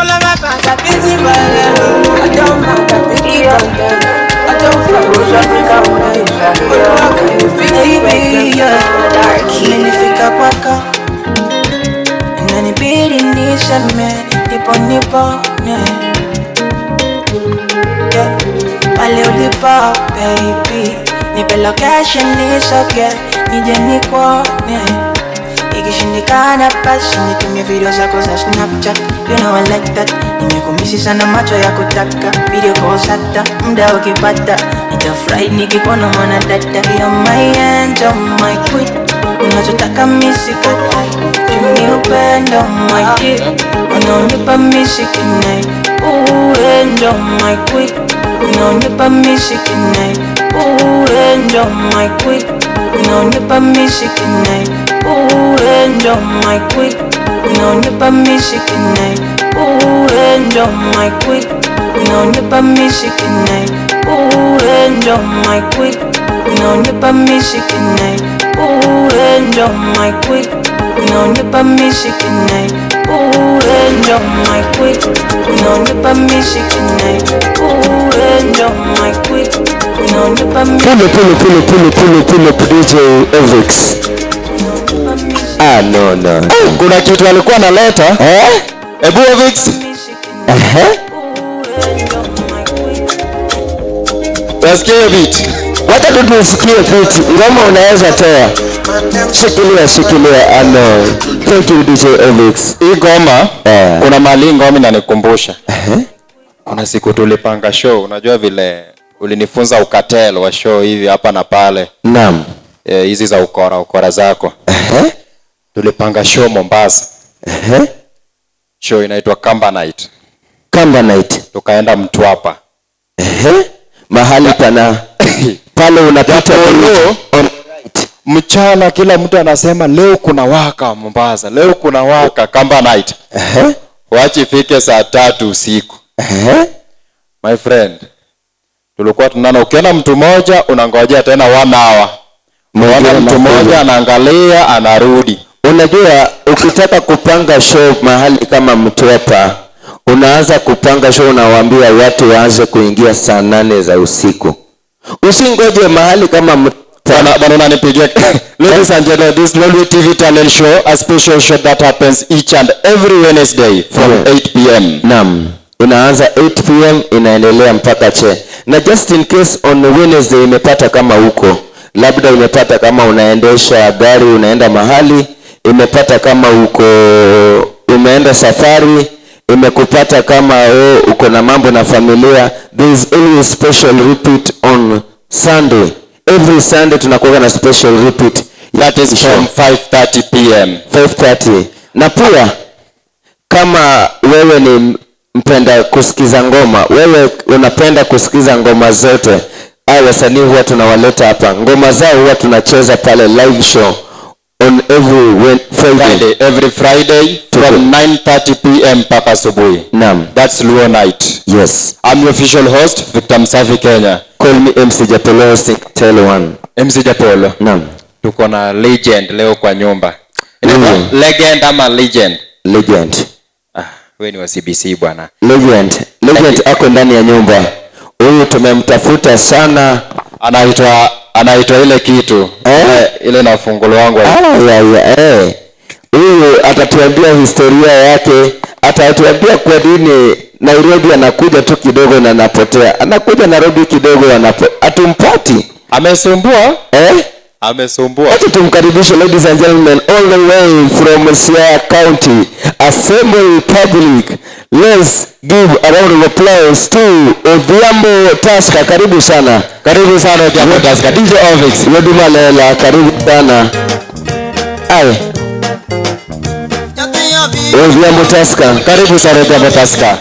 All of my fans are busy, but I don't mind, I pick it on them. I don't fuck with Africa, Imenifika kwako, inanibidi niseme nipo nipone, yeah. Pale ulipo baby, nipe location nisoge, nije nikuone. Ikishindikana basi nitumie video zako za Snapchat. You know I like that. Nimekumisi sana, macho ya kutaka video calls, hata muda ukipata nitafurahi nikikuona mwana dada. You're my angel, my queen. Unachotaka mimi sikatai. Juu upendo, my dear, unaonipa mimi sikinai. Ooh, angel, my queen. Unaonipa mimi sikinai. Ooh, angel, my queen. Unaonipa mimi sikinai. Ooh, angel, my queen. Unaonipa mimi sikinai. Ooh, angel, my queen. Unaonipa mimi sikinai. Ooh, angel, my queen. Unaonipa mimi sikinai. Ooh, angel, my queen. Unaonipa mimi sikinai. Ooh, angel, my queen. Unaonipa mimi sikinai. Ooh, angel, my queen. Unaonipa mimi Pull, pull, pull, pull, pull, pull up, DJ Evix. Ah, no, no. Kuna kitu alikuwa analeta. Eh? Ebu Evix. Eh? Nasikia hiyo beat. Wacha tu tusikie beat. Ngoma unaweza toa. Shikilia, shikilia. Ah, no. Thank you, DJ Evix. Hii ngoma Eh. kuna mahali hii ngoma inanikumbusha. Eh? Kuna siku tulipanga show, unajua vile ulinifunza ukatel wa show hivi hapa na pale. Naam. Eh, hizi za ukora ukora zako. Eh? Tulipanga show Mombasa. Eh? Show inaitwa Kamba Night. Kamba Night. Tukaenda Mtwapa. Eh? Mahali pana pale unapita Japolo. bridge on right. Mchana kila mtu anasema leo kuna waka Mombasa, leo kuna waka Kamba Night. Eh? Wacha ifike saa 3 usiku. Eh? My friend, tulikuwa tunaona ukiona mtu mmoja unangojea tena one hour. Mwingine Unaona mtu anakuja. mmoja anaangalia anarudi. Unajua, ukitaka kupanga show mahali kama Mtwapa, unaanza kupanga show, unawaambia watu waanze kuingia saa 8 za usiku. Usingoje mahali kama Mtwapa. Bana bana, unanipigia. Ladies and gentlemen, this Lolwe TV Talent Show, a special show that happens each and every Wednesday from 8 p.m. Naam, inaanza 8 p.m. inaendelea mpaka che. Na just in case on Wednesday imepata kama huko, labda imepata kama unaendesha gari unaenda mahali, imepata kama uko umeenda safari, imekupata kama wewe uko na mambo na familia, there is always special repeat on Sunday. Every Sunday tunakuwa na special repeat. That is from 5:30 p.m. 5:30. Na pia kama wewe ni mpenda kusikiza ngoma, wewe unapenda kusikiza ngoma zote, au wasanii huwa tunawaleta hapa, ngoma zao huwa tunacheza pale live show on every Friday. Friday, every Friday from 9:30 p.m. mpaka asubuhi. Naam. That's Luo Night. Yes. I'm your official host, Victor Msafi Kenya. Call me MC Japolo, Tell One. MC Japolo. Naam. Tuko na legend leo kwa nyumba. Inaitwa legend ama legend? Legend. Ah, wewe ni wa CBC, bwana. Legend. Legend ako ndani ya nyumba. Huyu tumemtafuta sana. Anaitwa ile kitu. Eh? Ile na fungulo wangu. Ah, ya, eh. Huyu atatuambia historia yake, atatuambia kwa nini Nairobi anakuja tu kidogo na anapotea. Anakuja Nairobi kidogo hatumpati. Amesumbua? Eh? Amesumbua. Wacha tumkaribishe, ladies and gentlemen, all the way from Siaya County, Assembly Public. Let's give a round of applause to Odhiambo Tusker. Karibu sana. Karibu sana, Odhiambo Tusker. DJ Ovix. Weduma Lela, karibu sana. Ay. Odhiambo Tusker. Karibu sana, Odhiambo Tusker.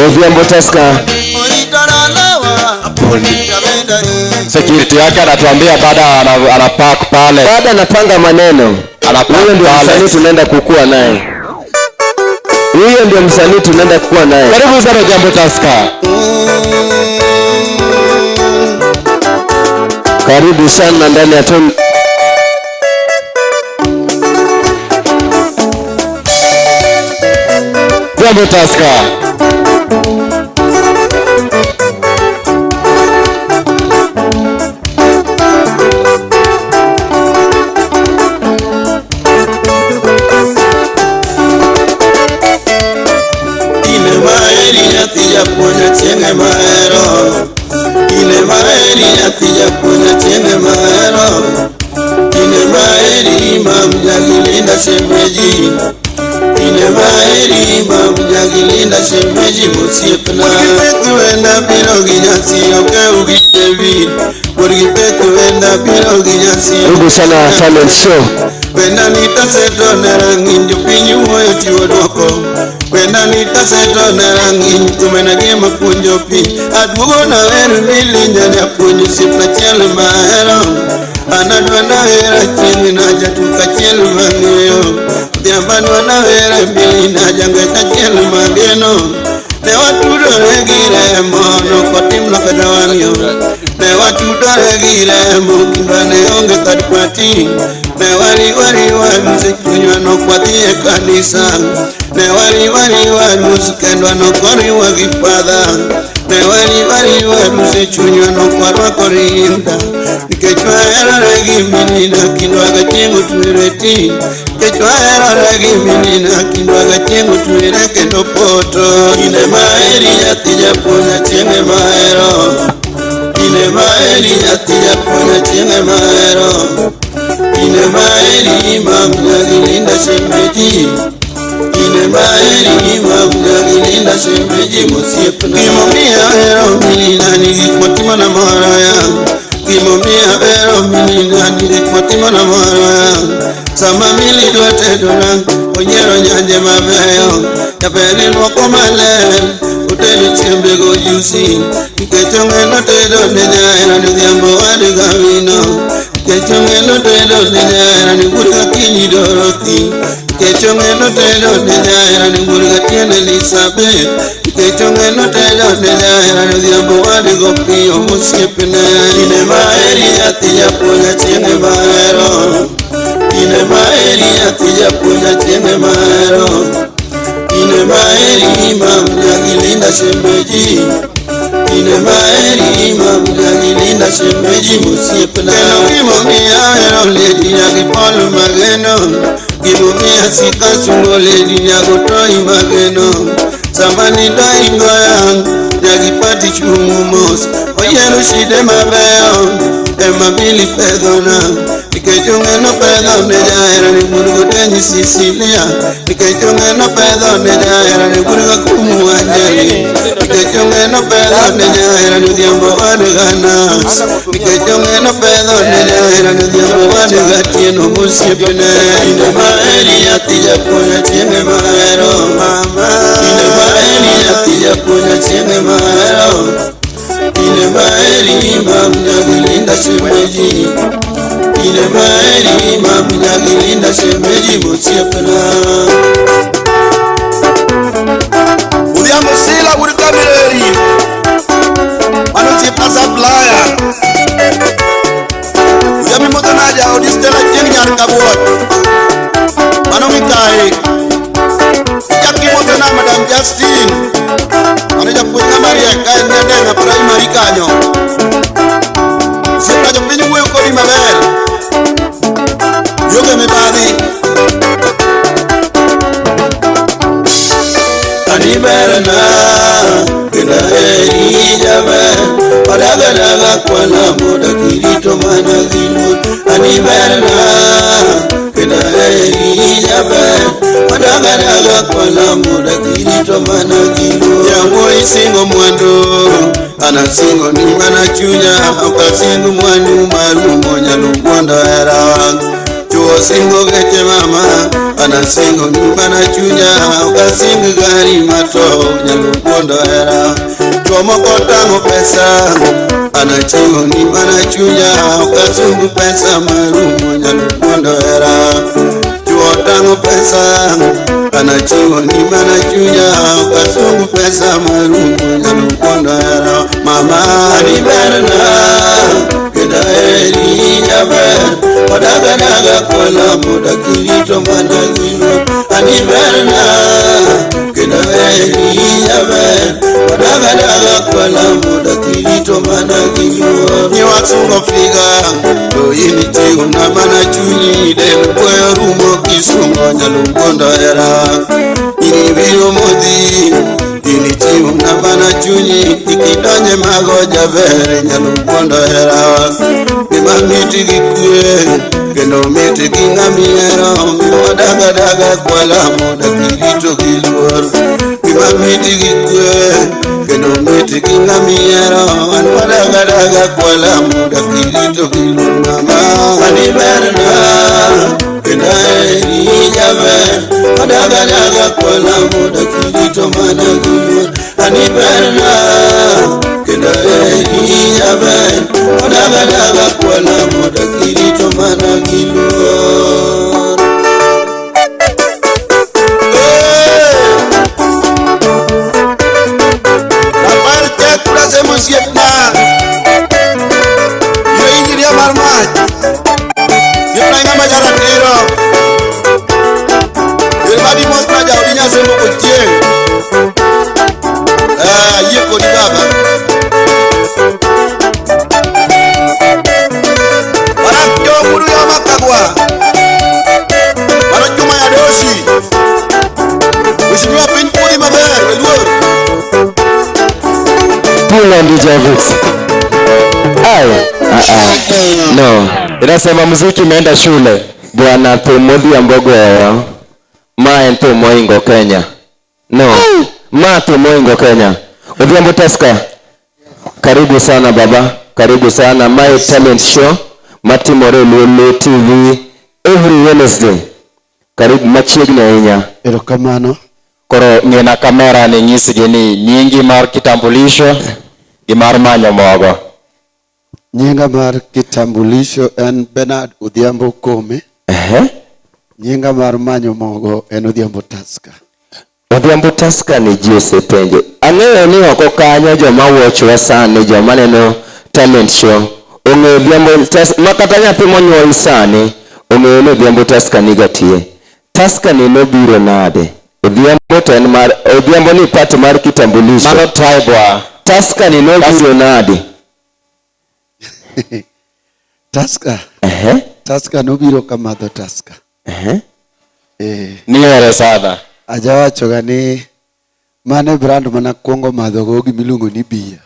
Odhiambo Tusker. Security yake anatuambia baada ana park pale. Baada anapanga maneno. Anapark Huyo ndio pale. msanii tunaenda kukua naye. Huyo ndio msanii tunaenda kukua naye. Karibu sana, Odhiambo Tusker. Karibu sana ndani ya ton. Odhiambo Tusker. Ine maheri nyathi japuonj achieng' ema ahero. Ine maheri nyathi japuonj achieng' ema ahero. Ine maheri mam jagilinda shemeji. Ine maheri mam jagilinda shemeji mosiepna. Wuod gi wenda biro gi nyasi ok gi David. Wuod gi pek wenda biro gi nyasi. Karibu sana talent show. Wenda nitaseto ne rang'iny jopiny wuoyo chiwo dwoko. Wenda nitaseto ne rang'iny thumena gima puonjo piny. Aduogo nawer milinja japuonj osiepna achiel mahero. An adwa nawer achieng' na jatuk achiel mang'eyo. Odhiambo adwa nawer milina jangech achiel mageno. Ne watudore gi remo nokotimna kata wang'yo. Ne watudore gi remo kindwa ne onge third party. Ne wariwariwa nus e chunywa nokwadhi e kanisa. Ne wariwariwa nus kendwa nokoriwa gi father. Ne wariwariwa nus e chunywa nokwarwako rinda. Nikech waherore gi minina kindwa gachieng' otwere ti. Nikech waherore gi minina kindwa gachieng' otwere kendo poto. Kinde maheri nyathi japuonj achieng' ema ahero. Kinde maheri nyathi japuonj achieng' ema ahero. Kinde maheri mam jagilinda shemeji. Kinde maheri mam jagilinda shemeji mosiepna. Gimomiyo ahero minina ni gik motimona moroya. Gimomiyo ahero minina ni gik motimona moroya. Sama mili dwa tedona, onyiero nyanje mabeyo. Jaber iluoko maler, otedo chiembe gojusi. Nikech ong'eno tedo ne jahera ni odhiambo wadhi gawino. Nikech ong'eno tedo ne jahera ni wuod gakinyi Dorothy. Nikech ong'eno tedo ne jahera ni wuod gatieno Elizabeth. Nikech ong'eno tedo ne jahera ni odhiambo wadhi gopiyo mosiepne. Kinde maheri nyathi japuonj achieng' ema ahero. Kinde maheri nyathi japuonj achieng' ema ahero. Kinde maheri mam jagilinda shemeji. Kinde maheri mam jagilinda shemeji mosiepna. Kendo gimomiyo ahero lady nyagi Paul mageno. Gimomiyo asika sungo lady nyago toi mageno. Sama nindo ingoya nyagi pati chung' mos. Oyiero shide mabeyo ema mili pedhona. Nikech ong'eno pedho ne jahera ni wuod godenyi Sicilia. Nikech ong'eno pedho ne jahera ni wuod gakumu Anjali. Nikech ong'eno pedho ne jahera ni odhiambo wadhi ganas. Nikech ong'eno pedho ne jahera ni odhiambo wadhi gatieno mosiepne. Kinde maheri nyathi japuonj achieng' ema ahero. Kinde maheri nyathi japuonj achieng' ema ahero. Kinde maheri mam jagilinda shemeji. Kinde maheri mam jagilinda shemeji mosiepna. Odhiambo Sila wuod Kamireri. Mano osiepna supplier. Odhiambo imodho nade jaodi Stella Chieng' nyar Kabuoch. Mano mikayi. Ichak imodho na Madam Justine. Mano japuonj ng'ama riek ka en Nyadenga primary kanyo. Osiepna jopiny wuoyo kodi maber. Ionge mibadhi. Ani berna kendo aheri jaber. Wadagadaga kwalamo dakirito mana gi luor. Ani berna kendo aheri jaber. Wadagadaga kwalamo dakirito mana gi luor. Jawuoyi singo mwandu, an asingo ni mana chunya. Ok asing mwandu marumo nyalo wuondo herawa. Chuo singo geche mama, an asingo ni mana chunya. Ok asing gari mato nyalo wuondo hera. Chuo moko tang'o pesa, an achiwo ni mana chunya. Ok asung pesa marumo nyalo wuondo hera. Chuo tang'o pesa, an achiwo ni mana chunya. Ok asung pesa marumo nyalo wuondo hera. Mama ani berna kendo aheri jaber. Wadagadaga kwalamo dakirito mana gi luor. Ani berna kendo aheri Wadaga daga kwalamo dakirito mana gi luor. Nyiwasungo figa to in itiwona mana chunyi del goyo rumo kisungo nyalugondo hera. Inibiro modhi initiwona mana chunyi ikidonje mago jaber nyalugondo hera. Gima mit gi kwe kendo mit gi ng'amihero wadaga daga kwalamo dakirito gi luor. Gima mit gi kwe kendo mit gi ng'amihero an wadaga daga kwalamo dakirito gi luor mama. Ani berna kendo aheri jaber wadaga daga kwalamo dakirito mana gi luor. Ani berna kendo aheri jaber wadaga daga kwalamo dakirito mana gi luor. Rafael Chekura semo osiepna. Yo injinia mar mach. Osiepna ng'ama jaratiro. Ber mos na jaodi nyasemo kochieng'. Ayie kodi baba. Barak jo muru yo makagwa. Mano Juma ya dosi. Mheshimiwa piny kudhi maber, weluor. Pull on DJ Vix. Ai, ah ah. No. Inasema muziki imeenda shule. Bwana thum Odhiambo goyo. Ma en thum moingo Kenya. No. Ma thum moingo Kenya. Odhiambo Tusker. Karibu sana baba. Karibu sana. My talent show matimore Luo TV every Wednesday. Karibu machiegni ahinya. Erokamano. Koro ng'ina kamera ni nyisgi ni nyingi mar kitambulisho gi mar manyo mogo. Nyinga mar kitambulisho en Bernard Odhiambo Kome. Nyinga mar manyo mogo en Odhiambo Tusker. Odhiambo Tusker ni ji osepenjo. Ang'eyo ni oko kanyo joma watchwa sani, joma neno talent show, ong'eyo Odhiambo Tusker, ma kata nyathi monyuol sani ong'eyo ni Odhiambo Tusker niga tie. Tusker ni nobiro nade? Odhiambo to en mar Odhiambo ni part mar kitambulisho. Mano tribe wa. Tusker ni nobiro nade? Tusker. Tusker nobiro kamadho Tusker. Nihere sana. Ajawachoga ni mane brand mana kuongo madho go gimiluongo ni bia.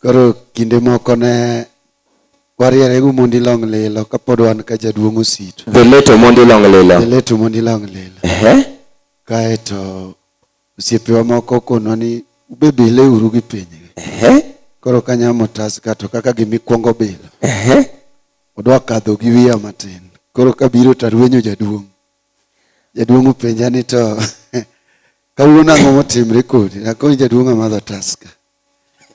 Koro kinde moko ne wariere gi Omondi Long Lilo kapod wan ka jaduong' Osito. The late Omondi Long Lilo. The late Omondi Long Lilo. Kaeto osiepewa moko okonwa ni ube bile uru gi piny. Koro kanyamo Tusker to kaka gimikwongo bilo. Odwa kadho gi wiya matin. Koro kabiro tarwenyo jaduong'. Jaduong' openja ni to kawuono ang'o motimre kodi? Akoni jaduong' amadho Tusker.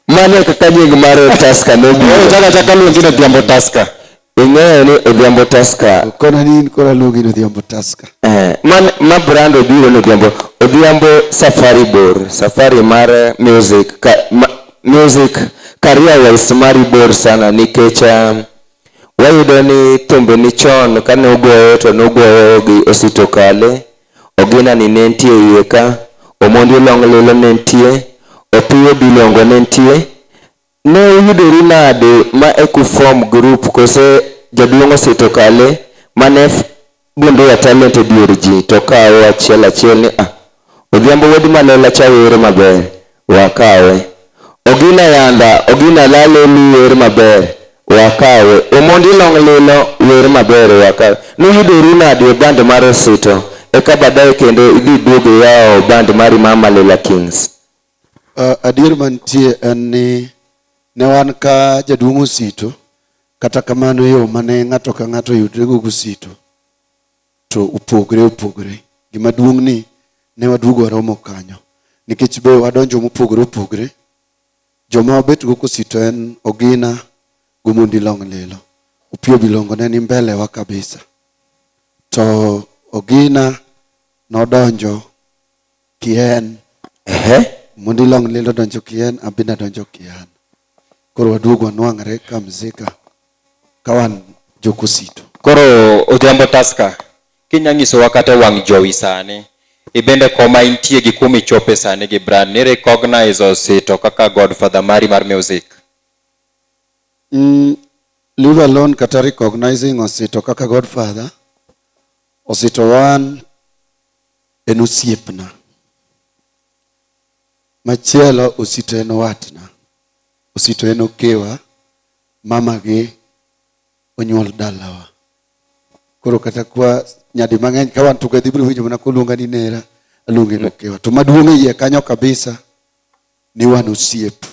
Mano kaka nying mar Tusker nobiro. Chaka chaka luongi ni Odhiambo Tusker. Ing'eyo ni Odhiambo Tusker. Okona ni in koro aluongi ni Odhiambo Tusker. Man ma brand obiro ni Odhiambo. Odhiambo safari bor, safari mar music, music career wise mari bor sana nikech wayudo ni thumbe ni chon kane ugoyo to nugoyo gi Osito Kale, Ogina ni ne nitie iye ka, Omondi Long Lilo ne nitie, Opiyo Bilongo ne nitie. Ne uyudori nade ma eku form group kose jaduong' Osito Kale mane gundua talent e dier ji to kawe achiel achiel ni Odhiambo wuod Malela cha wer maber, wakawe. Ogina Yanda, Ogina Lale ni wer maber, wakawe. Omondi Long Lilo wer maber, wakawe. Nuyudoru nade e band mar Osito eka baadaye kendo idhi duogo yawo band mari mar Malela Kings? Adier mantie en ni ne wan ka jaduong' Osito, kata kamano yo mane ng'ato ka ng'ato yudre go Osito to opogre opogre. Gima duong' ni ne waduogo waromo kanyo nikech be wadonjo mopogore opogre. Joma wabet go Kosito en Ogina gi Omondi Long Lilo. Opiyo Bilongo ne ni mbele wa kabisa. To Ogina nodonjo Kien. Omondi Long Lilo donjo Kien, Abina donjo Kien. Koro waduogo wanwang're ka mzika ka wan jokosito. Koro Odhiambo Tusker, kinya nyisowa kata wang' jowi sani. Ibende koma intie gi kuma ichope sani gi Brian, ni recognize Osito kaka godfather mari mar music. Leave alone kata recognizing Osito kaka godfather. Osito one en osiepna. Machielo, Osito en watna. Osito en okewa, mama gi onyuol dalawa. Koro kata kwa nyadi mang'eny ka wan together, ibiro winjo mana koluonga ni nera, aluonge ni okewa. To maduong' e iye kanyo kabisa ni wan osiep.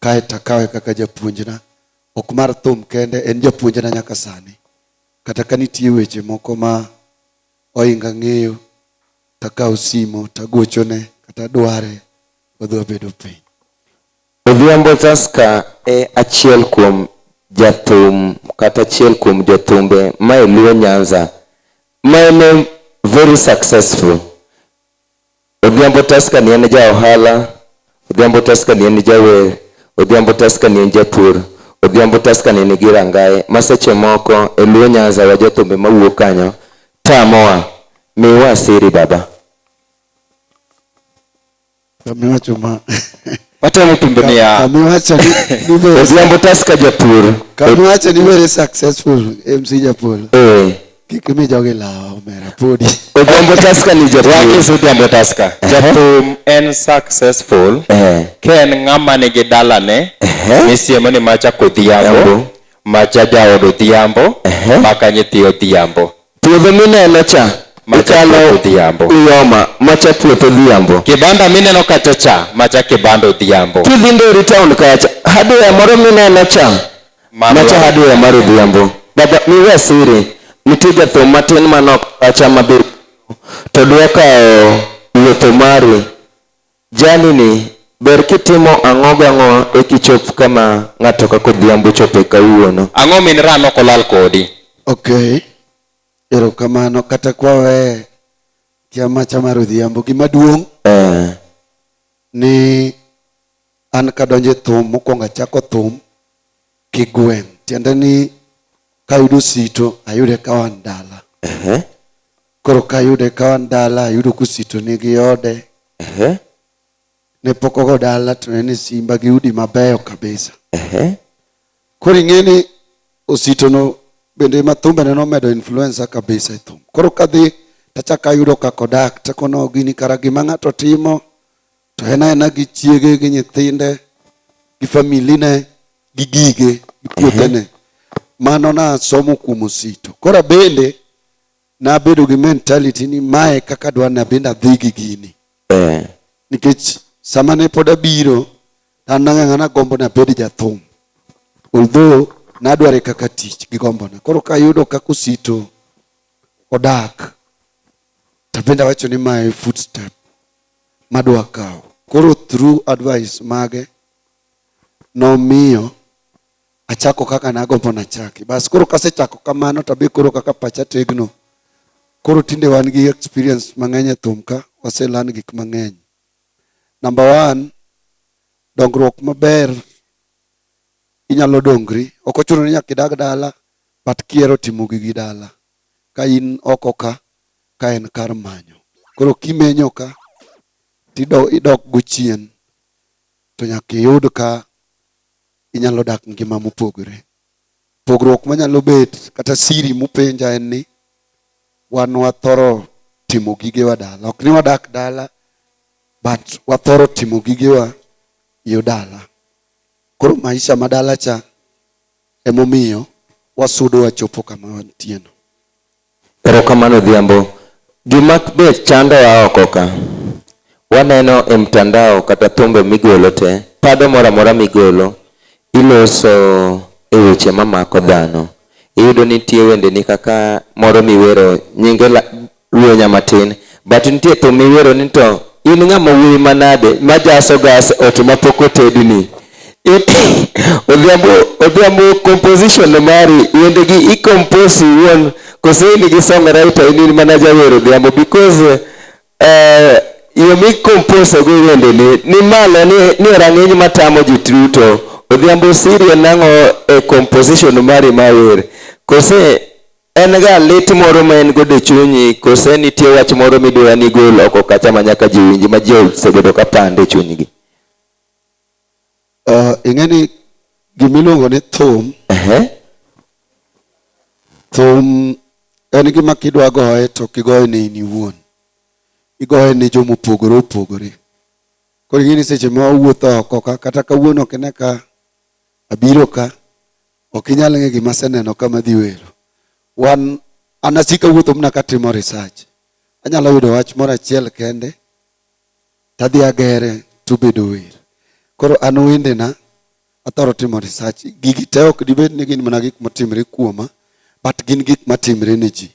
Kae to akawe kaka japuonjna, ok mar thum kende, en japuonjna nyaka sani. Kata ka nitie weche moko ma ohinga ng'eyo, takawo simo tagochone kata dware, wadhi wabedo piny. Odhiambo Tusker e achiel kuom jathum kata achiel kuom jothumbe ma e Luo Nyanza ma en very successful. Odhiambo Tusker ni en ja ohala, Odhiambo Tusker ni en jawer, Odhiambo Tusker ni en japur, Odhiambo Tusker ni nigi rangae ma seche moko e Luo Nyanza wa jothumbe mawuok kanyo tamowa. Miwa siri, baba. Kamiwacho ma Watemo thumbe niya. Kamiwacho ni very Odhiambo Tusker japur. Kamiwacho ni very successful, MC Japolo. Eh. Kik imi jogi lawa, omera podi. Odhiambo Tusker ni japur. Wakis Odhiambo Tusker. Jathum en successful ka en ng'ama nigi dalane misiemo ni macha kodhiambo, Odhiambo. Macha jaod Odhiambo, maka nyithi Odhiambo. Puodho mineno cha Macha ikalo puoth Odhiambo. Uyoma, macha puoth Odhiambo. Kibanda mineno kacha cha, macha kibanda Odhiambo. Kidhi Ndori town kacha, hardware moro mineno cha, Mano macha hardware mar Odhiambo. Baba, miwa siri, nitie jathum matin manok kacha mabe to dwa kawo wuotho mari. Jani ni ber kitimo ang'o gang'o e kichop kama ng'ato kaka Odhiambo chope kawuono. Ang'o min ran ok olal kodi? Okay. Erokamano kata kwawe kia macha mar Odhiambo. Gima duong' ni an kadonjo e thum, mokwongo achako thum kigweng'. Tiende ni kayudo Osito, ayude ka wan dala. Koro kayude ka wan dala, ayudo kosito nigi ode. Ne pok ogo dala to ne en e simba gi udi mabeyo kabisa. Koro ing'e ni Osito no bende ma thumbe ne nomedo influencer kabisa e thum. Koro kadhi tachako ayudo kaka odak, takono gini kara gima ng'ato timo to en aena gi chiege gi nyithinde gi familine gi gige gi puothene. Mano nasomo kuom Osito. Koro bende nabedo gi mentality ni mae kaka adwa ni abende adhi gi gini. Nikech sama ne pod abiro, an nang'ang'a nagombo ni abed jathum. Although nadware kaka tich gi gombona. Koro kayudo kaka Osito odak, to bende awacho ni mae footstep madwa kawo. Koro through advice mage, nomiyo achako kaka nagombo nachaki. Bas koro kasechako kamano to abe koro kaka pacha tegno. Koro tinde wan gi experience mang'eny e thum ka, wase learn gik mang'eny. Number one, dongruok maber inyalo dongri. Ok ochuno ni nyaka idag dala, but kihero timo gigi dala. Ka in oko ka, ka en kar manyo. Koro kimenyo ka, tidok idok go chien, to nyaka iyud ka inyalo dak ngima mopogore. Pogruok manyalo bet kata siri mupenja en ni wan wathoro timo gigewa dala. Ok ni wadak dala, but wathoro timo gigewa yo dala. Koro maisha ma dala cha emomiyo wasudo wachopo kama wantie no. Erokamano, Odhiambo. Gima be chandowa oko ka, waneno e mtandao kata thumbe migolo te, pado moro amora migolo, iloso e weche mamako dhano. Iyudo nitie wendeni kaka moro miwero nyinge ruonya matin, but nitie thum miwero ni to in ng'ama wuoyi manade majaso gas ot mapok otedni. Odhiambo, Odhiambo, composition mari wendegi i-compose iwuon kose in gi songwriter, in mana jawer, Odhiambo? Because yo mi-compose go wendeni ni malo ni e rang'iny matamo ji duto. Odhiambo, siri en ang'o e composition mari mar wer? Kose En ga lit moro ma en godo e chunyi kose nitie wach moro midwa ni igol oko kacha ma nyaka ji winji ma ji osebedo ka pande e chunygi? Ing'e ni gimiluongo ni thum, thum en gima kidwa goye to ok igoye ne in iwuon. Igoye ne jomopogore opogore. Koro ing'e ni seche ma wawuotho oko ka, kata kawuono ok ine ka abiro ka, ok inyal ng'e gima aseneno ka madhi wero. Wan, an asiko awuotho mana katimo research. Anyalo yudo wach moro achiel kende, tadhi agere tobedo wer. Koro an wendena, athoro timo research. Gigi te ok dibed ni gin mana gik motimre kuoma, but gin gik matimre ne ji.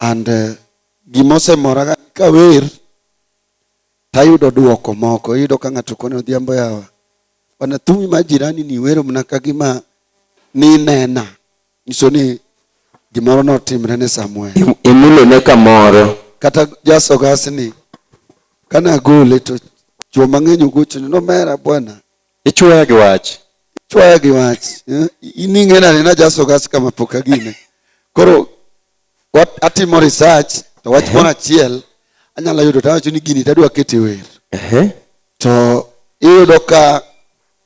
And gimosemora ga kawer, tayudo duoko moko. Iyudo ka ng'ato koni Odhiambo yawa, bwana thumi mar jirani ni wero mana ka gima ninena. Nyiso ni gimoro notimre ne somewhere. Imulone kamoro. Kata Jasogas ni, kane agole to chuo mang'eny ogocho ni nomera bwana. Ichuoya gi wach. Ichuoya gi wach. In ing'e nade na Jasogas kama pok agine. Koro atimo research to wach moro achiel anyalo yudo to awacho ni gini tadwa kete wer. To iyudo ka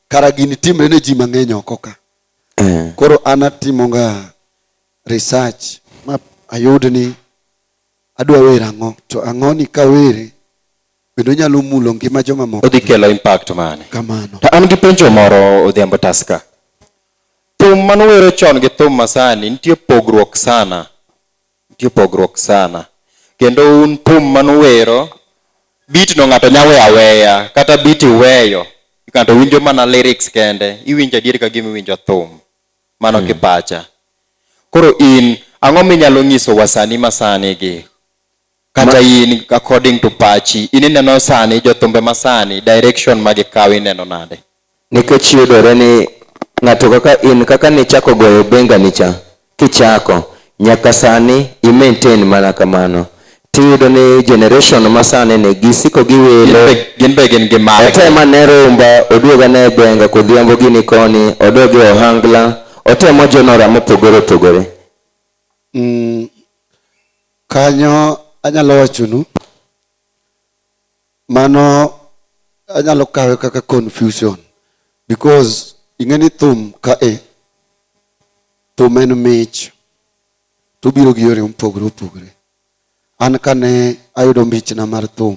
kara gini timre ne ji mang'eny oko ka. Koro an atimo ga research ma ayud ni adwa wer ang'o to ang'o ni kawere bende onyalo mulo ngima joma moko. Odhi kelo impact mane? Kamano. To an gi penjo moro Odhiambo Tusker. Thum manuwero chon gi thum masani nitie pogruok sana. Nitie pogruok sana. Kendo un thum manuwero beat no ng'ato nya weyo aweya kata beat iweyo ng'ato winjo mana lyrics kende iwinjo adier ka gima iwinjo thum. Mano kipacha. Koro in ang'o minyalo nyiso wasanii masani gi? Kata in according to pachi, in ineno sani jothumbe masani direction ma gikawo ineno nade? Nikech yudore ni ng'ato kaka in kaka nichako goyo benga ni cha, kichako nyaka sani i maintain mana kamano. Tiyudo ni generation masani ni gisiko giwilo. Gin be gin gi margi. Otem ane rumba, oduog ane benga kodhiambo gini koni, odog e ohangla, otemo genre mopogore opogore. Kanyo anyalo wachonu, mano anyalo kawe kaka confusion because ing'e ni thum ka e, thum en mich to obiro gi yore mopogore opogore. An kane ayudo michna mar thum,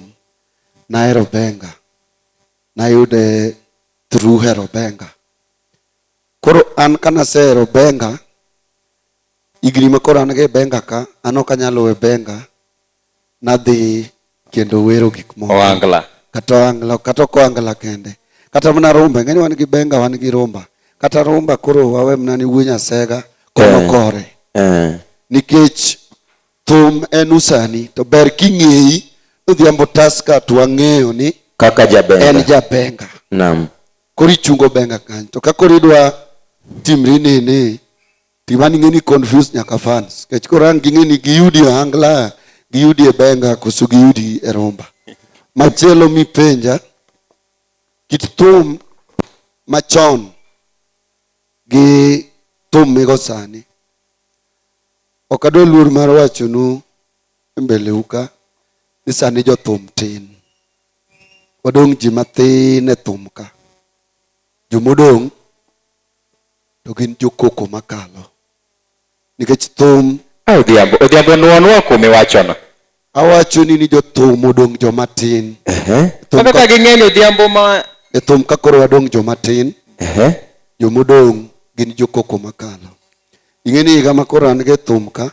nahero benga, nayude through hero benga. Koro an kanasehero benga, higni ma koro an go e benga ka, an ok anyal we benga, nadhi kendo wero gik moko. Ohangla. Kata ohangla, kata ok ohangla kende. Kata mana rumba, ing'e ni wan gi benga, wan gi rumba. Kata rumba koro wawe mana ni wuo Nyasega kono kore. Nikech thum en usani, to ber king'eyi, Odhiambo Tusker to wang'eyo ni kaka jabenga. En jabenga. Naam. Koro ichungo benga kanyo. To ka koro idwa timri nini, timani ing'e ni confuse nyaka fans. Nikech koro ang' ging'e ni giyudi ohangla, giyudi e benga, koso giyudi e rumba. Machielo mipenja, kit thum machon gi thum migo sani. Ok adwa luor mar wachonu e mbele u ka ni sani jothum tin. Wadong' ji mathin e thum ka. Jomodong' to gin jokoko makalo. Nikech thum... Odhiambo, Odhiambo nuo kuom iwachono. Awachoni ni jothum odong' joma tin. Kaka ka ging'eny Odhiambo ma... E thum ka koro wadong' joma tin. Jomodong' gin jokoko makalo. Ing'e ni higa ma koro an go e thum ka,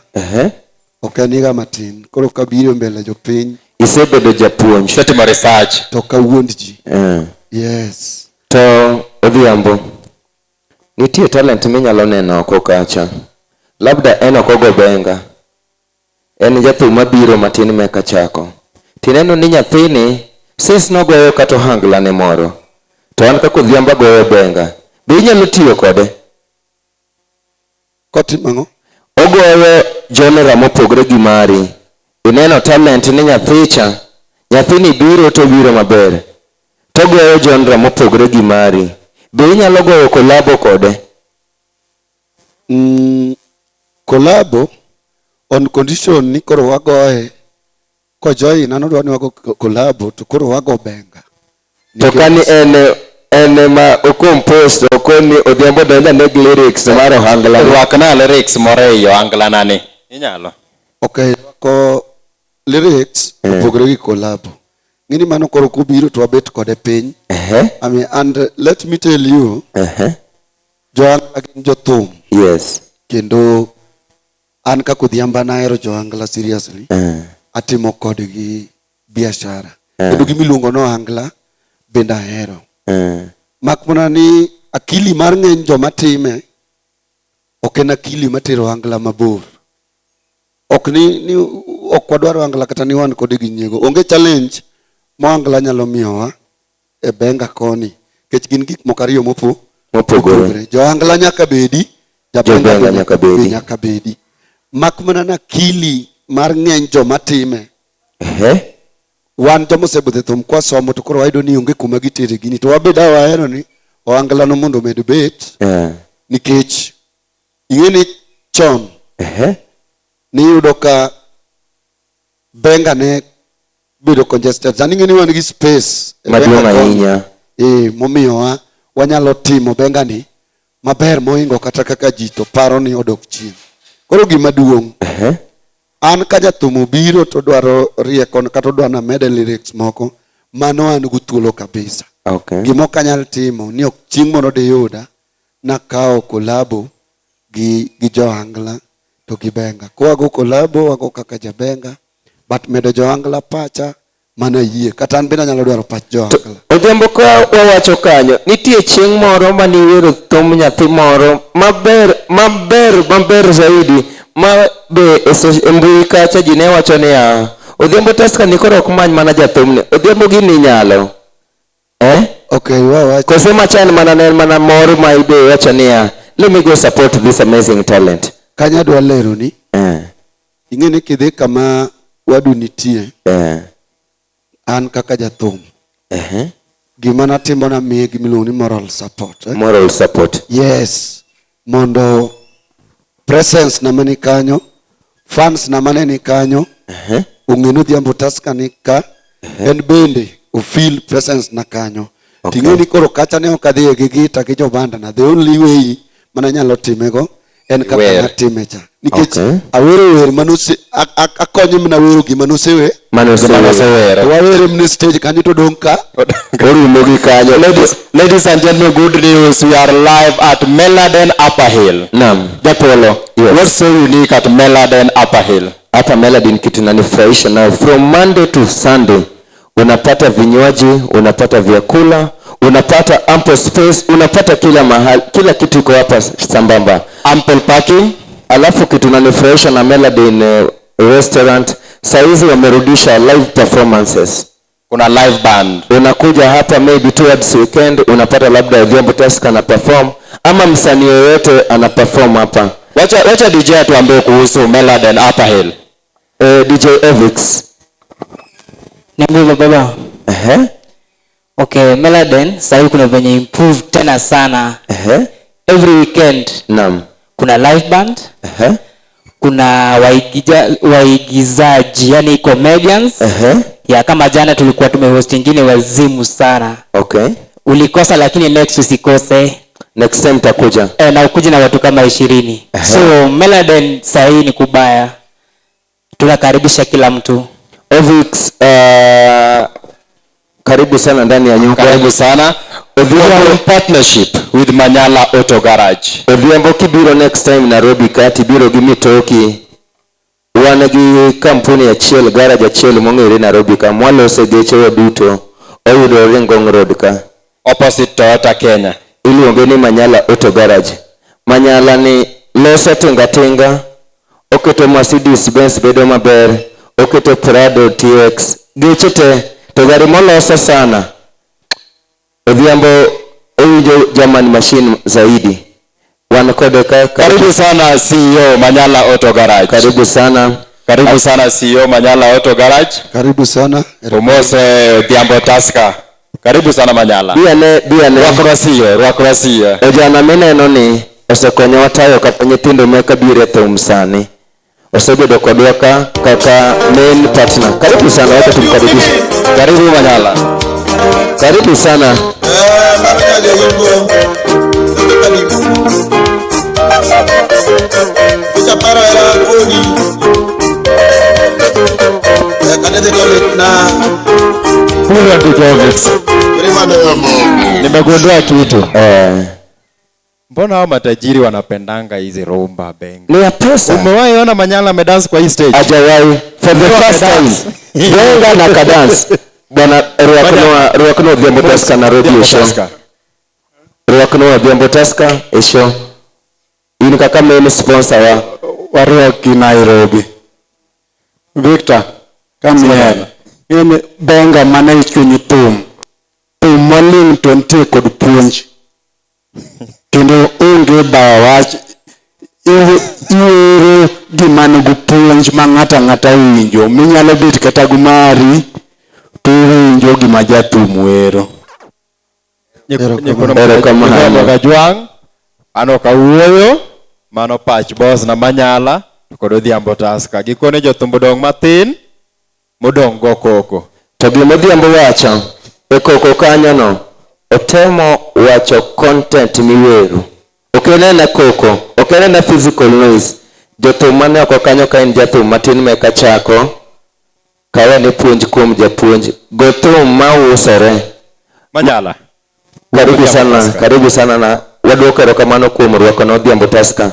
ok en higa matin. Koro kabiro mbele jopiny. Isebedo japuonj. Isetimo research. To ok awuond ji. Yes. To Odhiambo, nitie talent minyalo neno oko kacha. Labda en ok ogo benga. En jathum mabiro matin meka chako. Tineno ni nyathini since nogoyo kata ohangla ne moro, to an kaka Odhiambo agoyo benga, be inyalo tiyo kode? Kotimo ang'o? Ogoyo genre mopogore gi mari. Ineno talent ni nyathicha, nyathini biro to obiro maber. To ogoyo genre mopogore gi mari. Be inyalo goyo collabo kode? Collabo on condition ni koro wagoye kojoin an odwa ni wago collabo to koro wago benga. To kani en ema ocompose okoni Odhiambo donja neg lyrics mar ohangla. Rwakna lyrics moro ei ohangla na ni. Inyalo. Okay, ko lyrics opogore gi collabo. Ng'eni mano koro kubiro to wabet kode piny. I mean, and let me tell you, Johangla gin jothum. Kendo an kaka Odhiambo an ahero Johangla seriously. Atimo kodgi biashara. Kendo gimiluongo ni ohangla bende ahero. Mak mana ni akili mar ng'eny joma time ok en akili matero ohangla mabor. Ok ni ok wadwar ohangla kata ni wan kode gi nyiego. Onge challenge ma ohangla nyalo miyowa e benga koni. Nikech gin gik moko ariyo Mopogore. Jo ohangla nyaka bedi, Jobenga jabenga nyaka bedi. Nyaka bedi. Mak mana na akili mar ng'eny joma time. Wan joma osebudho e thum kwasomo to koro wayudo ni onge kuma gitere gini. To wabed wahero ni ohangla no mondo omed bet. Nikech ing'e ni chon niyudo ka benga ne bedo congested. Sani ing'e ni wan gi space e Maduong' benga koni. ahinya. Momiyowa wanyalo timo benga ni maber mohingo kata kaka ji to paro ni odok chien. Koro gima duong', an ka jathum obiro to dwaro rieko kata odwa namede lyrics moko, mano an go thuolo kabisa. Gima ok anyal timo ni ok chieng' moro diyuda nakawo collabo gi johangla to gi benga. Kwago collabo wago kaka jabenga, but medo johangla pacha mana yie. Kata an bende anyalo dwaro pach johangla. Odhiambo ka wawacho kanyo, nitie chieng' moro maniwero thum nyathi moro maber maber maber zaidi ma be e mbui kacha ji ne wacho niya Odhiambo Tusker ni koro ok many mana jathumni, Odhiambo gini nyalo. Eh? Okay, wawacho. Kose machan mana ne en mana mor ma ibe wacho niya let me go support this amazing talent. Kanyo adwa leroni. Ing'e ni kidhi kama wadu nitie. An kaka jathum. Gima natimo namiye gimiluongo ni moral support. Moral support. Yes. Mondo presence na mani kanyo, fans na mane ni kanyo, ong'e ni Odhiambo Tusker ni ka, en bende o feel presence na kanyo. Ting'e ni koro kacha ne ok adhiye gi gita gi jobanda na, the only way mana nyalo timego en kaka Wer. natime cha. Nikech awero wer manose akonye mana wero gima nosewe. Mane osewero. To wawere mana e stage kanyo to dong' ka. Orumo gi kanyo. Ladies and gentlemen, good news. We are live at Meladen Upper Hill. Naam. Japolo, Yes. What's so unique at Meladen Upper Hill? Hapa Meladen kitu inanifurahisha nayo, from Monday to Sunday unapata vinywaji, unapata vyakula, unapata ample space, unapata kila mahali, kila kitu iko hapa sambamba. Ample parking. Alafu kitu inanifurahisha na Meladen restaurant, saizi wamerudisha live performances. Kuna live band. Unakuja hapa maybe towards weekend unapata labda Odhiambo Tusker ana perform ama msanii yoyote ana perform hapa. Wacha DJ atuambie kuhusu Meladen Upper Hill. DJ Evix. Niambie baba. Okay, Meladen sasa kuna venye improve tena sana. Every weekend. Naam. Kuna live band. Kuna waigizaji, yani comedians. Ya kama jana tulikuwa tumehost ingine wazimu sana. Ulikosa lakini next usikose. Next time takuja. Na ukuje na watu kama 20. So Meladen sasa hii ni kubaya. Tunakaribisha kila mtu. Evix, karibu sana ndani ya nyumba. Karibu sana. Odhiambo in partnership with Manyala Auto Garage. Odhiambo kibiro next time Nairobi kati biro gi mitoki. Wan gi kampuni achiel, garage achiel mong'ere Nairobi ka mwalose geche duto. Oyudore Ngong Road ka. Opposite Toyota Kenya. Iluonge ni Manyala Auto Garage. Manyala ni loso tinga tinga, oketo Mercedes Benz bedo maber, oketo Prado TX, geche te, to gari moloso sana. Odhiambo owinjo German machine zaidi. Wan kode ka, Karibu sana CEO Manyala Auto Garage. Karibu sana. Karibu sana CEO Manyala Auto Garage. Karibu sana. Omose Odhiambo Tusker. Karibu sana Manyala. Biane, biane. Rwakra CEO, rwakra CEO. Ojana mineno ni Osekonyowa tayo kata nyithindo meka biro e thum sani. Osebedo kodwa ka kaka main partner. Karibu sana, wacha tumkaribishe. Karibu Manyala. Karibu sana. Eh, mama paro era kodi. Eh, kadete toilet na. Huyo ndio Jovis. Nimegundua kitu. Mbona hao matajiri wanapendanga hizi rumba benga? Ni ya pesa. Umewahi ona Manyala amedance kwa hii stage? Hajawahi. For the first time. Benga na kadance. Bwana Rwakno Odhiambo Tusker na Radio Show. Rwakno Odhiambo Tusker e show. In kaka main sponsor wa Warwaki Nairobi. Victor, come here. In benga mane ichunyi thum. Thum maling to nitie kod puonj. Kendo onge bawa wach. Iwero gima nigi puonj ma ng'ato ang'ata winjo. Minyalo bet kata gi mari to iwinjo gima jathum wero. Erokamano. Kajwang', an ok awuoyo, mano pach boss na Manyala to kod Odhiambo Tusker. Gikone jothum odong' matin, modong' go koko. To gima Odhiambo wacho e koko kanyo no, otemo wacho content miwero. Ok enena koko, ok enena physical noise. Jothum mane oko kanyo ka in jathum matin meka chako, kaw ane puonj kuom japuonj. Go thum mausore. Manyala. Karibu sana, karibu sana na waduoko erokamano kuom rwako na Odhiambo Tusker.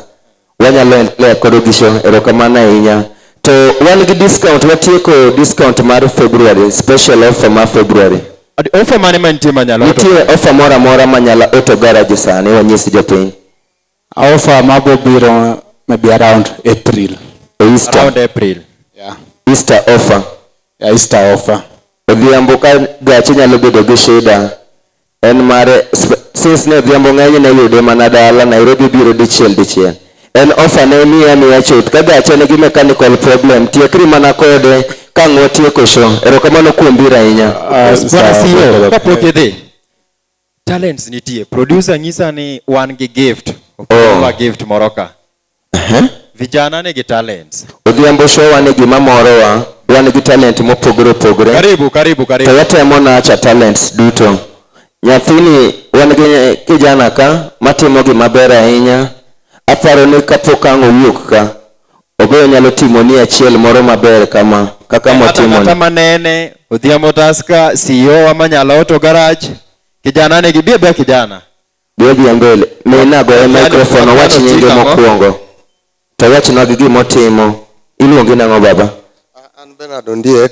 Wanyalo endelea kod odhicho, erokamano ahinya. To wan gi discount, watieko discount mar February, special offer mar February. Offer mane mantie Manyala? Nitie offer moro amora Manyala Auto Garage sani, wanyisi jopiny. Offer mabo biro maybe around April. Easter. Around April. Yeah. Easter offer. Yeah, Easter offer. Odhiambo ka gachi nyalo bedo gi shida. En mare, since ne Odhiambo ng'eny ne yude mana dala, Nairobi biro dichiel dichiel. En offer ne miya miya chuth. Ka gache nigi mechanical problem, tiekri mana kode ka ang' watieko show. Erokamano kuom biro ahinya. Bwana CEO, kapok idhi. Talents nitie. Producer nyisa ni wan gi gift. Okelwa gift moro ka. Vijana nigi talents. Odhiambo show wan gima morowa, wan gi talent mopogore opogore. Karibu, karibu, karibu. To watemo nacha talents duto. Nyathini wan gi kijana ka matimo gima ber ahinya. Aparo ni kapok ang' owuok ka, obeyo nyalo timo ni achiel moro maber kama kaka motimo Kata ni. manene, Odhiambo Tusker, CEO wa Manyala Auto Garage. Kijana nigi bia bia kijana. Bi odhi mbele. Mina goye microphone owach nyinge mokwongo. To wachnwa gi gimotimo. Iluongi nang'o baba? An Bernard Ondiek.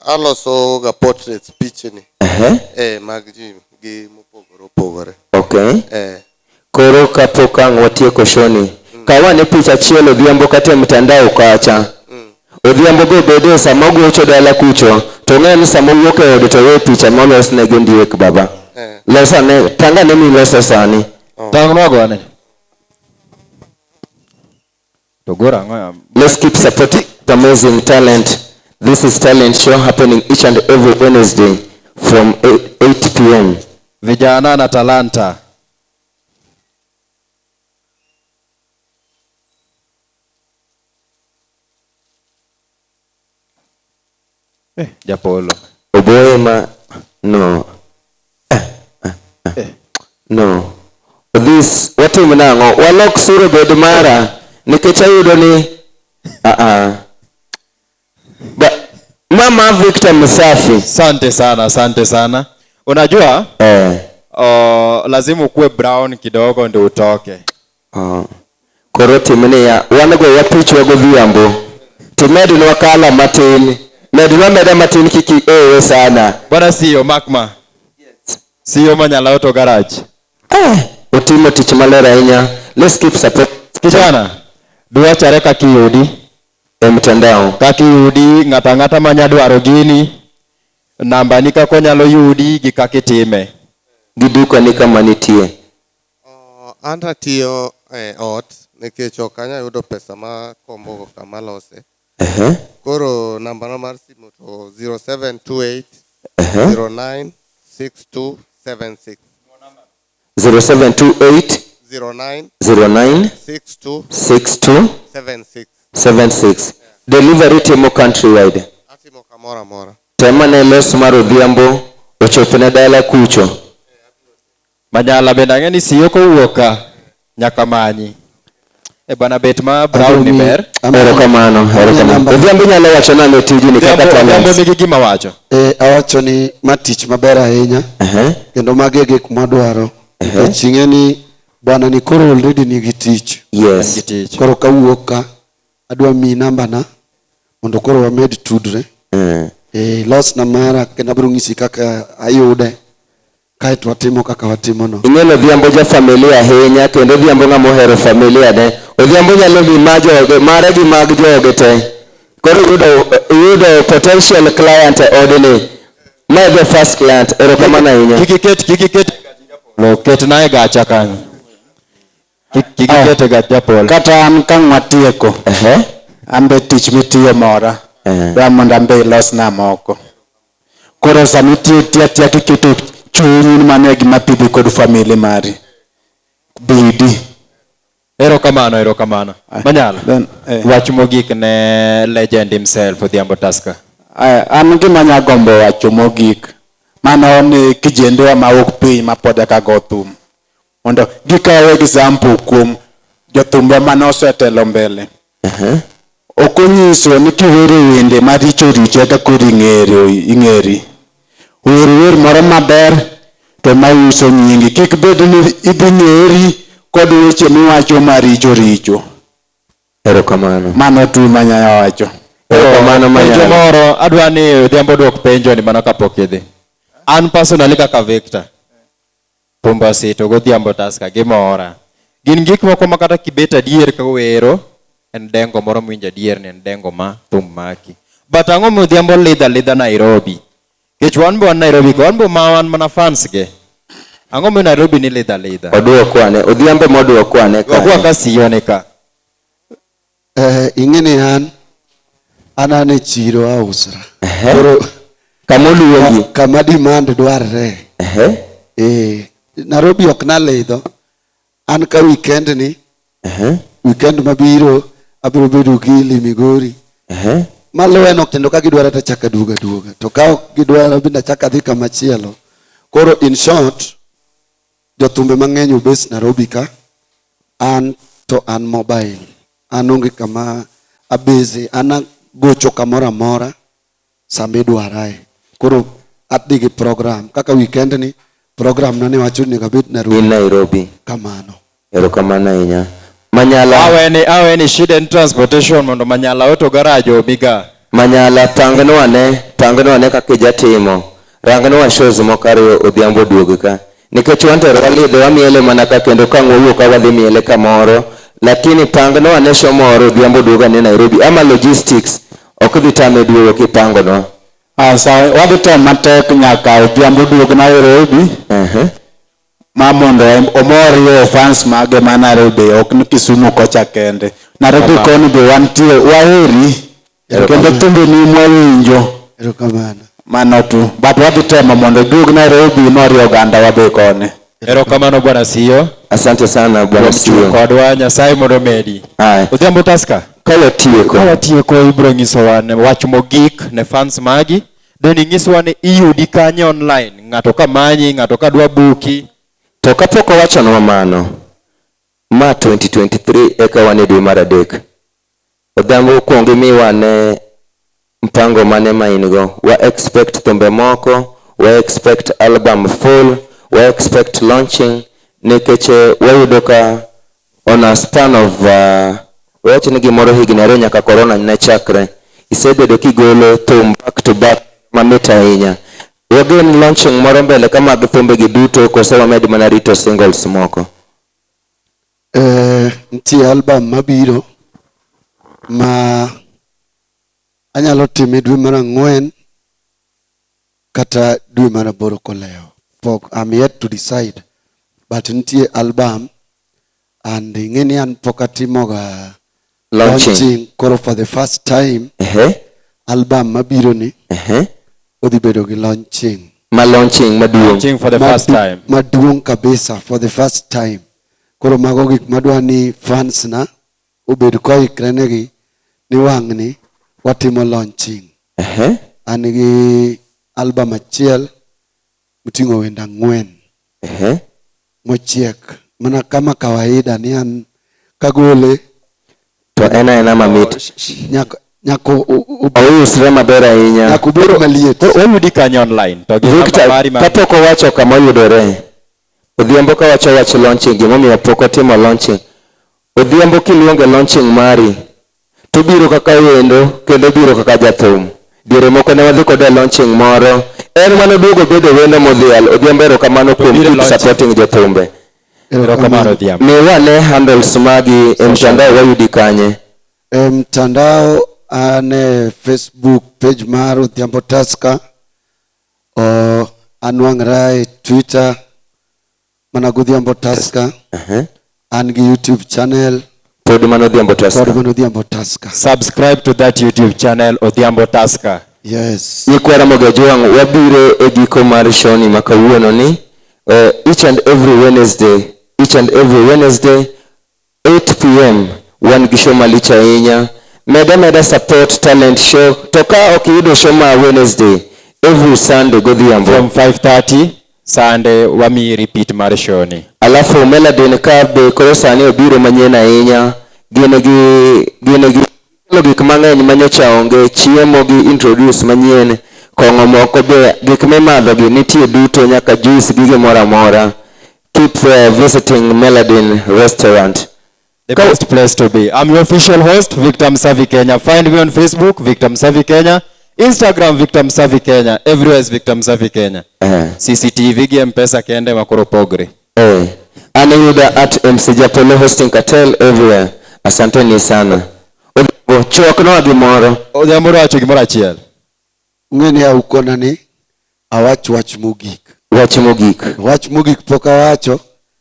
Aloso ga portraits pichni. Mag ji gi mopogore opogore. Okay. Koro kapok ang' watieko show ni, kaw ane picha achiel Odhiambo kata e mtandao kacha. Odhiambo be bede sama ogocho dala kucho, to ng'e ni sama owuok e ode to we picha molos ne gi Ondiek baba. Los ane, tang' ane miloso sani. Tang' nwago ane. To goro ang'o ya? Let's keep supporting amazing talent. This is talent show happening each and every Wednesday from 8 p.m. Vijana na talanta. Japolo. Oboe ma no. No. This watim nang'o? Walok sura bed mara nikech ayudo ni Ba, Mama Victor Msafi. Asante sana, asante sana. Unajua? Lazima ukuwe brown kidogo ndio utoke. Koro timni ya wan go wapichwa godhiambo. Timednwa kala matin. Mednwa meda matin kiki ewe sana. Bwana CEO Makma. Yes. CEO Manyala Auto Garage. Otimo tich maler ahinya. Let's keep support. Kijana, dwachare kaka iyudi e mtandao. Kaka iyudi ng'ato ang'ata manya dwaro gini, namba ni kaka onyalo yudi gi kaka itime. Gi duka ni kama nitie. An atiyo e ot nikech ok anyal yudo pesa ma kombo kama lose. Koro namba na mar simu to 0728 09 6276. 0728 09 09 62 62 76. 76. Delivery timo countrywide. Atimo kamoro amora. Temane los mar Odhiambo ochopne dala kucho. Manyala bende ang'e ni siyo kowuok ka nyaka manyi. E bana bet ma brown ni ber. Erokamano, erokamano. Odhiambo nyalo wacho nang'o tijni kaka Odhiambo talents? nigi gima wacho. Eh, awacho ni ma tich maber ahinya kendo mago e gik mwadwaro nikech ing'e ni bwana ni koro already nigi tich. Yes. Koro kawuok ka adwa miyi namba na mondo koro wamed tudre. Eh, los na mara kendo abiro ng'isi kaka ayude kaeto watimo kaka watimo no. Ing'e ni Odhiambo ja familia ahinya kendo Odhiambo ng'ama ohero familia ne. Odhiambo nyalo mi ma joge, mare gi mag joge te. Koro iyudo potential client e odni. Ma the first client. Erokamano ahinya. Kik iket lo ketna e gacha kanyo. Kik iket e gach japolo. Kata an ka watieko, an be tich mitiyo mora, dwa mondo an be ilosna moko. Koro sama itiyo tiyo atiya kiketo chunyi ni mano e gima pidhi kod family mari. Bidi. Erokamano, erokamano. Manyala. Wach mogik ne legend himself Odhiambo Tusker. An gima anya gombo wacho mogik, mano ni kijendewa mawuok piny mapod eka go thum. Mondo gikaw example kuom jothumbe mane osetelo mbele. Ok onyiso ni kiwero wende maricho richo eka koro ing'eri. Wer wer moro maber to mauso nyingi. Kik bed ni idhi ng'eri kod weche miwacho maricho richo. Erokamano. Mano tu manyalo wacho. Erokamano Penjo Manyala. moro adwa ni Odhiambo duok penjo ni mano kapok idhi. An personally kaka Victor, Pumba Sito godhiambo Tusker gimora. Gin gik moko ma kata kibet adier ka wero, en dengo moro miwinjo adier ni en dengo ma thum maki. But ang'o mi Odhiambo lidha lidha Nairobi? Nikech wan be wan Nairobi ka, wan be ma wan mana fans ge. Ang'o mi Nairobi ni lidha lidha? Oduokwane, Odhiambo moduokwane Oduokwa ka siyo ni ka. Ing'e ni an e chiro ausra. Koro Kama oluongi. Kama demand dwarre. Nairobi ok nalidho. An ka weekend ni, weekend mabiro abiro bedo gi Ili Migori. Maluwe no kendo ka gidwara to achako aduogo aduoga. To ka ok gidwara bende achako adhi kama chielo. Koro in short, jothumbe mang'eny obes Nairobi ka, an to an mobile. An onge kama abeze, an agocho kamoro amora sama idwarae. Koro adhi gi program. Kaka weekend ni, program na ne wacho ni onego abed Nairobi. In Nairobi. Kamano. Erokamano ahinya. Manyala. Aweni shida en transportation mondo Manyala oto garage omiga. Manyala, pangnwa ane kaka ijatimo. Rangnwa shows moko ariyo Odhiambo duog ka. Nikech wan to walidho wamiele mana ka kendo ka wawuok ka wadhi miele kamoro. Lakini pangnwa ane show moro Odhiambo duog ane Nairobi. Ama logistics ok dhi tame duogo kipangonwa. Sawa, wadhi temo matek nyaka Odhiambo duog Nairobi. Ma mondo omorie fans mage ma Nairobi, ok ni Kisumu kocha kende. Nairobi koni be wantie, waheri. Kendo thumbe ni mwawinjo. Erokamano. Mano tu. But wadhi temo mondo duog Nairobi morie oganda wabe koni. Erokamano bwana Siyo. Asante sana bwana Siyo. Kodwa Nyasaye mondo omedi. Haya. Odhiambo Tusker. Ka watieko. Ka watieko ibiro nyisowa ne wach mogik ne fans magi. Then inyiswa ni iyudi kanye online. Ng'ato ka manyi, ng'ato ka dwa buki. To kapok owachonwa mano, ma 2023 eka wan e dwe mar adek. Odhiambo kuong imiwa ne mpango mane ma in go. Wa expect thumbe moko, wa expect album full, wa expect launching, nikech wayudo ka on a span of wawach ni gimoro higni ariyo nyaka corona ne chakre, isebedo kigolo thum back to back mamit ahinya. Wagen launching moro mbele ka mag thumbe gi duto kose wamed mana rito singles moko? Nitie album mabiro ma anyalo time dwe mar ang'wen kata dwe mar aboro kolewo. Pok, I'm yet to decide. But nitie album and ing'e ni an pok atimoga Launching. launching. Koro for the first time album mabiro ni odhi bedo gi launching. Ma launching maduong'. Launching for the first time. Maduong' kabisa for the first time. Koro mago gik madwa ni fans na obed koikre negi ni wang'ni watimo launching. An gi album achiel moting'o wende 4 mochiek mana kama kawaida ni an kagole to en aena mamit. Nyaka ousre maber ahinya. Nyaka obed maliet. Wayudi kanye online? To gi Victor, namba mari mar kapok owacho kama oyudore, Odhiambo kawacho wach launching, gimomiyo pok otimo launching. Odhiambo kiluonge launching mari, to biro kaka wendo kendo biro kaka jathum. Diere moko ne wadhi kode e launching moro, en mane oduogo bedo wendo modhial. Odhiambo erokamano kuom biro keep launching. supporting jothumbe. Erokamano Odhiambo. Miwa ne handles magi e mtandao wayudi kanye? E mtandao an e Facebook page mar Odhiambo Tusker, o anwang'ra e Twitter mana Godhiambo Tusker. An gi YouTube channel Pod mano Odhiambo Tusker. Pod mano Odhiambo Tusker. Subscribe to that YouTube channel Odhiambo Tusker. Yes. Nyikwa Ramogi Ajwang', wabiro e giko mar show ni ma kawuono ni each and every Wednesday, each and every Wednesday 8 pm wan gi show malich ahinya. Meda meda support talent show. To ka ok iyudo show ma Wednesday, every Sunday godhiambo From 5:30 Sunday wamiyi repeat mar show ni. Alafu Meladin ka be koro sani obiro manyien ahinya. Gin gi kelo gik mang'eny manyocha onge, chiemo gi introduce manyien, kong'o moko be, gik mimadho gi nitie duto nyaka juice gi gimoro amora. Keep visiting Meladin restaurant. The best place to be. I'm your official host, Victor Msavi Kenya. Find me on Facebook, Victor Msavi Kenya. Instagram, Victor Msavi Kenya. Everywhere is Victor Msavi Kenya. CCTV gi M-Pesa kende makoro pogre. An iyuda at MC Japolo hosting cartel everywhere. Asanteni sana. Odhiambo, chwaknwa gimoro. Odhiambo wacho gimoro achiel. Ung'e ni aukona ni awach wach mogik. Wach mogik. Wach mogik pok awacho,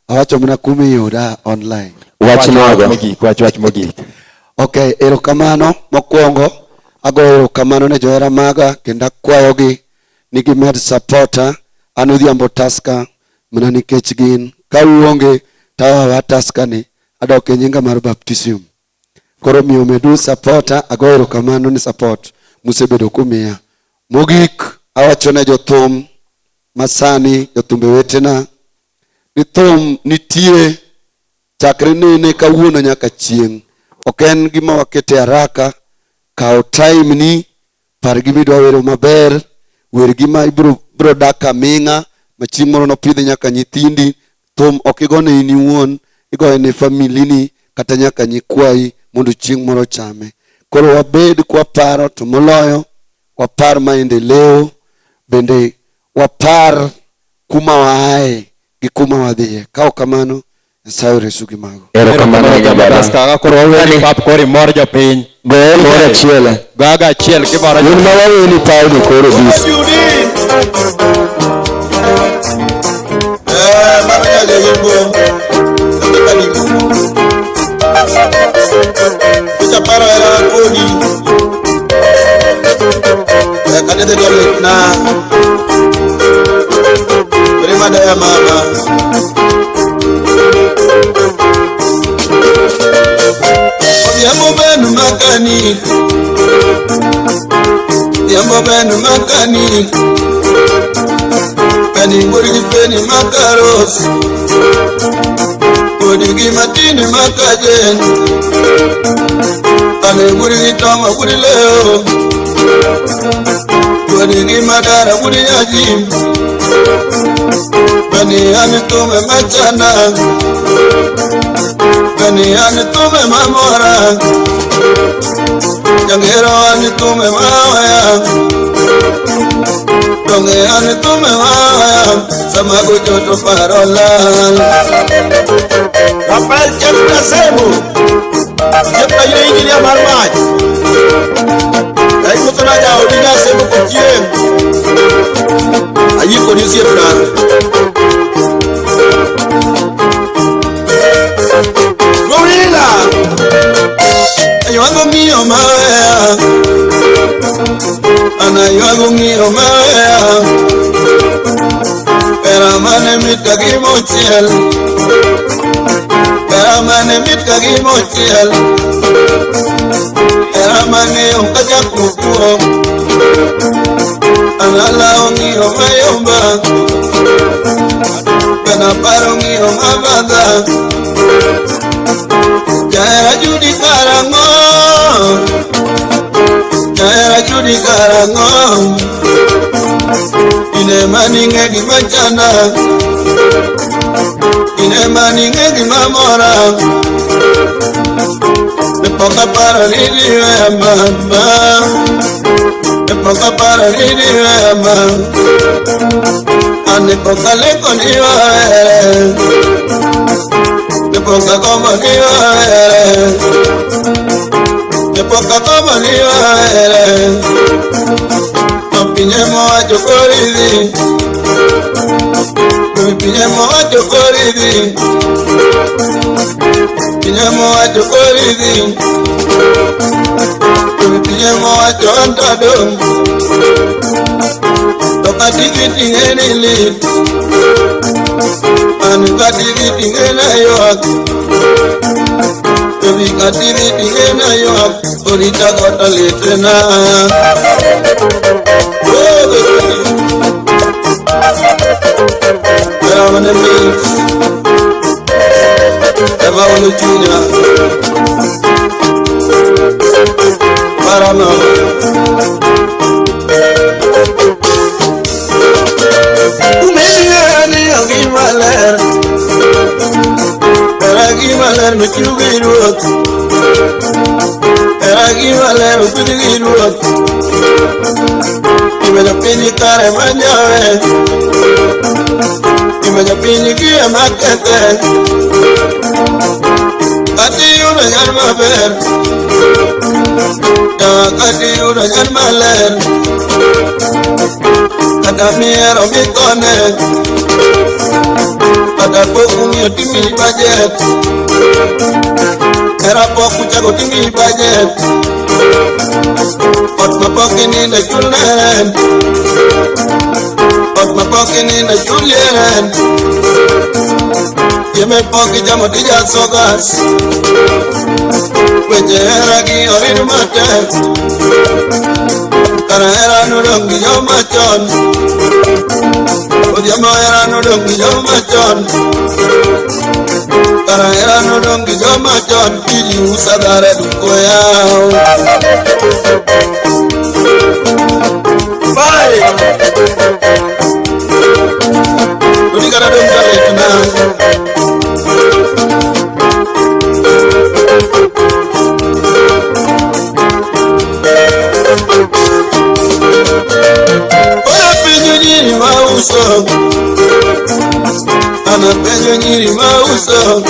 awacho mana kuma iyuda online. Wach nogo. Mogik, wach wach mogik. Okay, erokamano mokwongo agoyo erokamano ne johera maga kendo akwayogi ni gimed supporta an Odhiambo Tusker mana nikech gin ka uonge tawawa Tusker ni adok e nyinga mar baptism. Koro miyo medu supporta, agoyo erokamano ni support musebedo kumiya. Mogik awacho ne jothum masani, jothumbe wetena ni thum nitie chakre nene kawuono nyaka chieng'. Ok en gima wakete haraka, kaw time ni, par gima idwa wero maber, wer gima ibiro biro dak aming'a ma chieng' moro nopidhi nyaka nyithindi. Thum ok igone in iwuon, igoye ne family ni kata nyaka nyikwayi mondo chieng' moro chame. Koro wabed kwaparo to moloyo wapar maendeleo, bende wapar kuma waaye gi kuma wadhiye. Ka ok kamano, Nyasaye oresu gi mago. Erokamano ahinya baba. Tusker koro waweni pap koro imor jopiny. Goye moro achiel. Goyago achiel kimoro Un ma waweni pawni koro bis. Mano jageyimbo kata Picha paro hera kodi Kane dhi litna Rima daya mama Odhiambo benu makani Odhiambo benu makani Beni ngori peni makaros Kodi gi matini makajen Ane guri gi tongo guri leo Kodi gi madara guri yajim Beni ane tume machana Beni ane tume mamora Jangero ane tume mawaya Donge ane tume mawaya Sama guchoto parolal Rafael Chepta Semu Chepta yule injinia mar mach Aikotona jaodi Nyasemo kod chieng' Ayie kodi osiepna Gorilla Aywago ng'iyo maweya An aywago ng'iyo maweya Hera mane mit ka gima ochiel Era mane mit ka gimochiel. Era mane yom ka chak mokuo. Anala ong'iyo mayomba. Bena paro ng'iyo mabadha. Jahera Judy karang'o. Jahera Judy karang'o. Ine maning'e gima chanda. Ine maning'e gima mora. Ne pok aparo ni diweya mama. Ne pok aparo ni diweya mama. Ane pok aleko ni wahere. Ne pok agombo ni wahere. Ne pok agombo ni wahere. To pinye mowacho kori dhi. Pinye mowacho kori dhi. Pinye mowacho kori dhi. Pinye mowacho an tadong'. To katidhi ting'e ni lit. An katidhi ting'e na ywak. To bi katidhi ting'e na ywak. Orita kota litna. Oh, baby. Era mane mit. Ema olo chunya. Parano. Umeni gima ler. Era gima ler michiw gi ruoth. Era gima ler opidh gi ruoth. Imedo piny kare manjawe. Imedo piny gi ema kethe. Kata iyudo nyar maber. Kata iyudo nyar maler. Kata mihero mithone. Kata pok ung'iyo timiyi bajet. Hera pok uchako timiyi bajet. Ot ma pok ininde chulne rent. Ot ma pok ininde chulie rent. Chiemo pok ichamo tijaso gas. Weche hera gi orid matek. Kara hera nodong' gi joma chon. Odhiambo hera nodong' gi joma chon. Kara hera nodong' gi joma chon. Tiji usa dhare duko yaw. Bye. Udi kara dong' jalitna. Ora penjo nyiri mauso. Ana penjo nyiri mauso.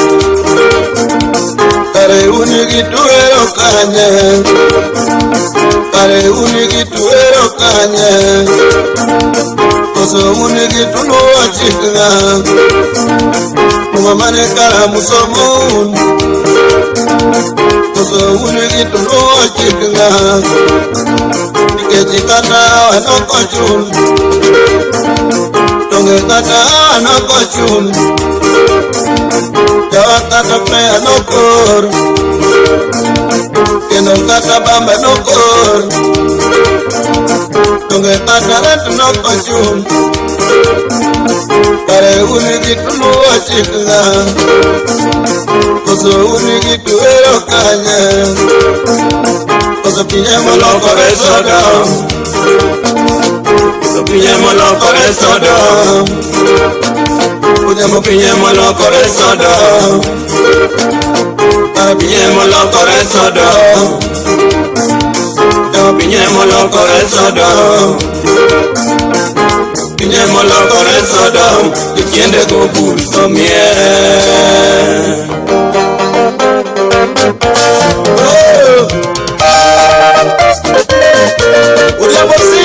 Kare un gi tuero kanye. Kare un gi tuero kanye. Koso un gi tuluwo chik ng'a. Muma mane kara musomo un. Koso un gi tuluwo chik ng'a. Nikech kata awa nokochul. Donge kata awa nokochul. Jawa kata prayer nokor. Kendo kata bamba nokor. Donge kata rent nokochul. Kare un gi tuluwo chik ng'a. Koso un gi tuero kanye. Koso pinye molokore Sodom. Koso pinye molokore Sodom. Odhiambo pinye molokore Sodom. Kara pinye molokore Sodom. Jawa pinye molokore Sodom. Pinye molokore Sodom. Jochiende go bur to miel. Oh! Odhiambo.